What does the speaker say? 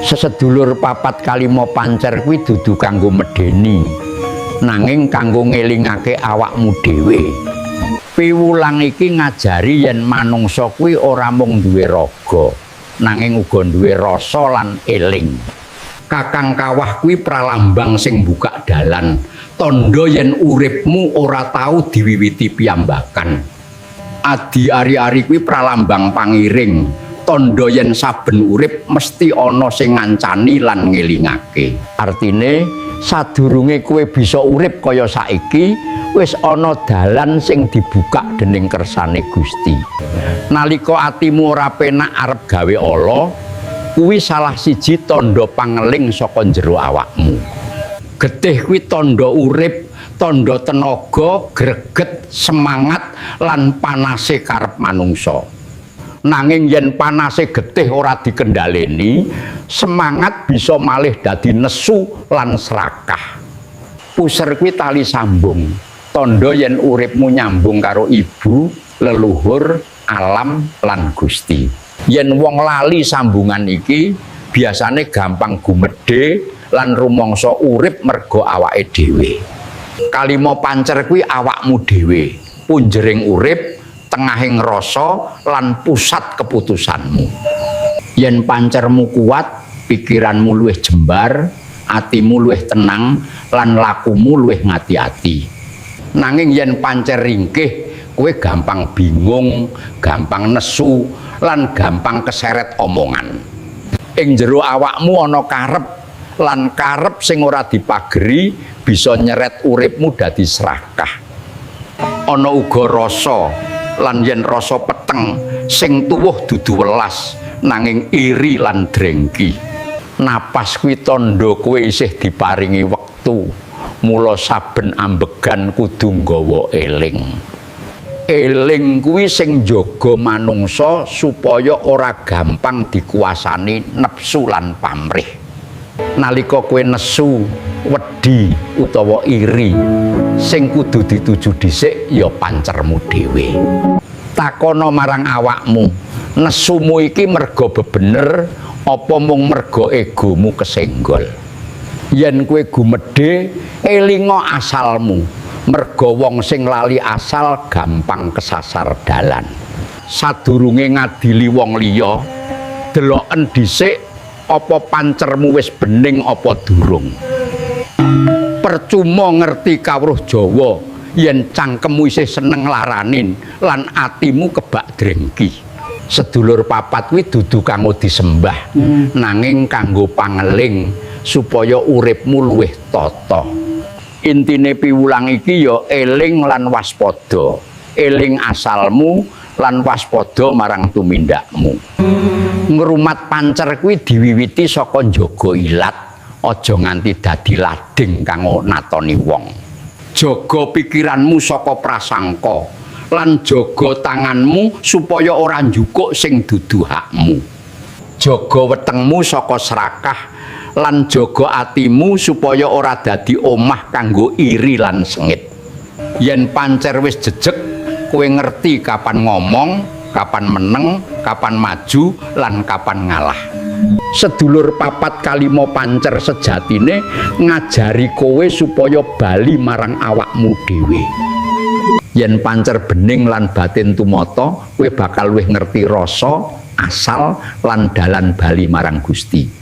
Sesedulur papat kalima pancer kuwi dudu kanggo medeni, nanging kanggo ngelingake awakmu dhewe. Piwulang iki ngajari yen manungsa kuwi ora mung duwe raga, nanging uga duwe rasa lan eling. Kakang Kawah kuwi pralambang sing buka dalan, tandha yen uripmu ora tau diwiwiti piyambakan. Adi ari-ari kuwi pralambang pangiring, tandha yen saben urip mesti ana sing ngancani lan ngelingake. Artine, sadurunge kowe bisa urip kaya saiki, wis ana dalan sing dibuka dening kersane Gusti. Nalika atimu ora penak arep gawe ala, kuwi salah siji tandha pangeling saka jero awakmu. Getih kuwi tandha urip, tandha tenaga, greget, semangat lan panase karep manungsa. Nanging yen panase getih ora dikendhaleni, semangat bisa malih dadi nesu lan serakah. Puser kuwi tali sambung, tandha yen uripmu nyambung karo ibu, leluhur, alam lan Gusti. Yen wong lali sambungan iki, biasane gampang gumedhe lan rumangsa urip merga awake dhewe. Kalima pancer kuwi awakmu dhewe, punjering urip, tengahing rasa lan pusat keputusanmu. Yen pancermu kuat, pikiranmu luwih jembar, atimu luwih tenang lan lakumu luwih ngati-ati. Nanging yen pancer ringkih, kowe gampang bingung, gampang nesu lan gampang keseret omongan. Ing jero awakmu ana karep, lan karep sing ora dipageri bisa nyeret uripmu dadi serakah. Ana uga rasa, lan yen rasa peteng, sing tuwuh dudu welas, nanging iri lan drengki. Napas kuwi tandha kowe isih diparingi wektu, mula saben ambegan kudu nggawa eling. Eling kuwi sing njaga manungsa supaya ora gampang dikuasani nepsu lan pamrih. Nalika kowe nesu, wedi utawa iri, sing kudu dituju dhisik ya pancermu dhewe. Takono marang awakmu, nesumu iki merga bebener apa mung merga egomu kesenggol? Yen kowe gumedhe, elinga asalmu, merga wong sing lali asal gampang kesasar dalan. Sadurunge ngadili wong liya, deloken dhisik apa pancermu wis bening apa durung. Percuma ngerti kawruh Jawa yen cangkemmu isih seneng laranin lan atimu kebak drengki. Sedulur papat kuwi dudu kanggo disembah, nanging kanggo pangeling supaya uripmu luwih tata. Intine piwulang iki ya eling lan waspada. Eling asalmu lan waspada marang tumindakmu. Ngrumat pancer kuwi diwiwiti saka njaga ilat, aja nganti dadi lading kanggo natoni wong. Jaga pikiranmu saka prasangka lan jaga tanganmu supaya ora njukuk sing dudu hakmu. Jaga wetengmu saka serakah lan jaga atimu supaya ora dadi omah kanggo iri lan sengit. Yen pancer wis jejeg, kowe ngerti kapan ngomong, kapan meneng, kapan maju lan kapan ngalah. Sedulur papat kalima pancer sejatine ngajari kowe supaya bali marang awakmu dhewe. Yen pancer bening lan batin tumata, kowe bakal luwih ngerti rasa, asal lan dalan bali marang Gusti.